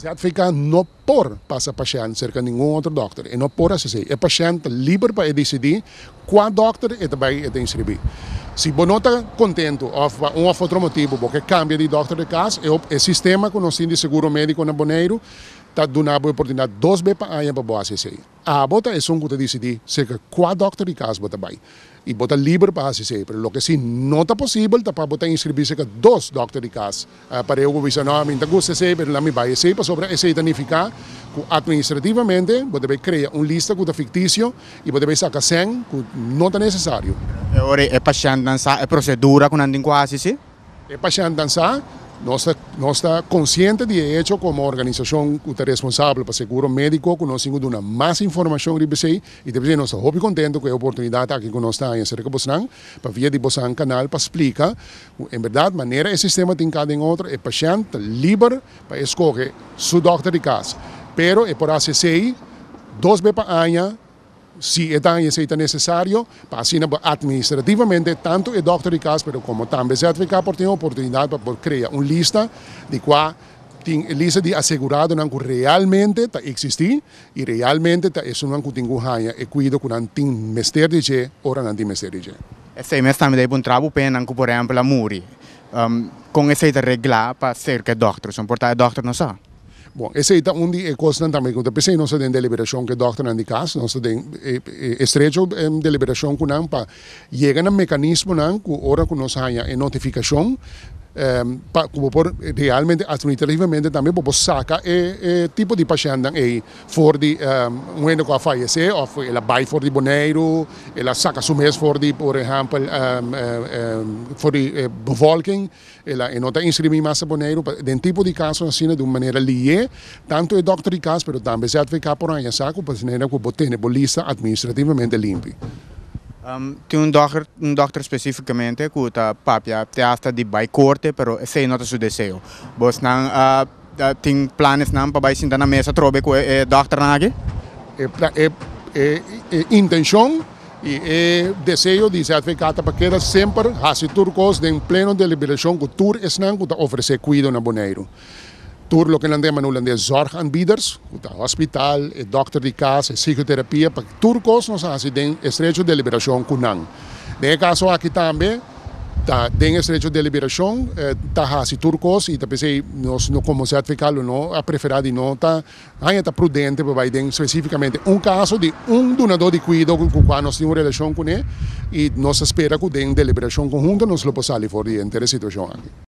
ZVK no por pasa pashènt serka ningun otro dòkter. E no por hasi esei. E pashènt ta liber pa e disidí kua dòkter e ta bai e ta inskribí. Si bo no ta kontentu òf pa un òf otro motibu bo ke kambia di dòkter di kas, e e sistema ku nos tin di seguro médiko na Boneiru ta duna bo e oportunidat dos be pa aña pa bo hasi esei. Abo ta esun ku ta disidí serka kua dòkter di kas bo ta bai. I bo ta liber pa hasi esei. Pero loke si no ta posibel ta pa bo ta inskribí serka dos dòkter di kas. Pareu bo bisa, No, mi no ta gusta esei, pero laat mi bai esei, pasobra esei ta nifiká ku atministrativamente bo debe krea un lista ku ta fiktisio i bo debe saka sèn ku no ta nesesario. E ora e pashèntnan sa e prosedura ku nan tin ku hasi, si? E pashèntnan sa, nos ta nos ta konsiente di e echo komo organisashon ku ta responsabel pa seguro médiko ku nos tin ku duna mas informashon riba esei i ta p'esei nos ta hopi kontentu ku e oportunidat aki ku nos ta haña serka bosnan pa via di bosan kanal pa splika ku en bèrdat manera e sistema tin ka den otro e pashènt ta liber pa e skohe su dòkter di kas pero e por hasi esei dos be pa aña si e ta haña esei ta nesesario pa asina bo atministrativamente tantu e dòkter di kas pero komo tambe ZVK por tin oportunidat pa por krea un lista di kua tin e lista di aseguradonan ku realmente ta eksistí i realmente ta esunnan ku tin ku haña e kuido ku nan tin mester di dje ora nan tin mester di dje. Esei mes tambe ta e puntra bo penan ku por ehèmpel a muri. Kon esei ta reglá pa serka e dòkter? Son por ta e dòkter no sa. Bon, esei ta un di e kosnan tambe ku ta p'esei nos ta den deliberashon ku e dòkternan di kas. Nos ta den estrecho deliberashon ku nan pa yega na mekanismonan ku ora ku nos haña e notifikashon pa ku bo por realmente administrativamente tambe bo por saka e tipo di pashèntnan ei for di un hende ku a fayesé òf el a bai for di Boneiru, el a saka su mes for di por ehèmpel for di e bevolking. El a e no ta inscribí mas na Boneiru pa den tipo di caso asina di un manera lié tanto e dokter di cas pero tambe ZVK por haña sa cu manera cu bo tene bo lista administrativamente limpi. Tin un dokter un dokter specificamente cu ta papia te hasta di bai corte pero esey no ta su deseo. Bosnan a tin planesnan pa bai sinta na mesa atrobe cu e dokternan aki? E e e intencion I e deseo di ZVK ta pa keda semper hasi tur kos den pleno deliberashon ku tur esnan ku ta ofresé kuido na Boneiru. Tur loke nan ta yama na hulandes zorgaanbieders, ku ta hospital, e dòkter di kas, e psikoterapia, pa tur kos nos a hasi den estrecho deliberashon ku nan. Den e kaso aki tambe ta den estrecho deliberashon ta hasi tur kos i ta p'esei nos komo ZVK lo no a preferá di no ta Haña ta prudente pa bai den spesífikamente un kaso di un dunadó di kuido ku kua nos tin un relashon kuné i nos ta spera ku den deliberashon konhunto nos lo por sali for di henter e situashon aki.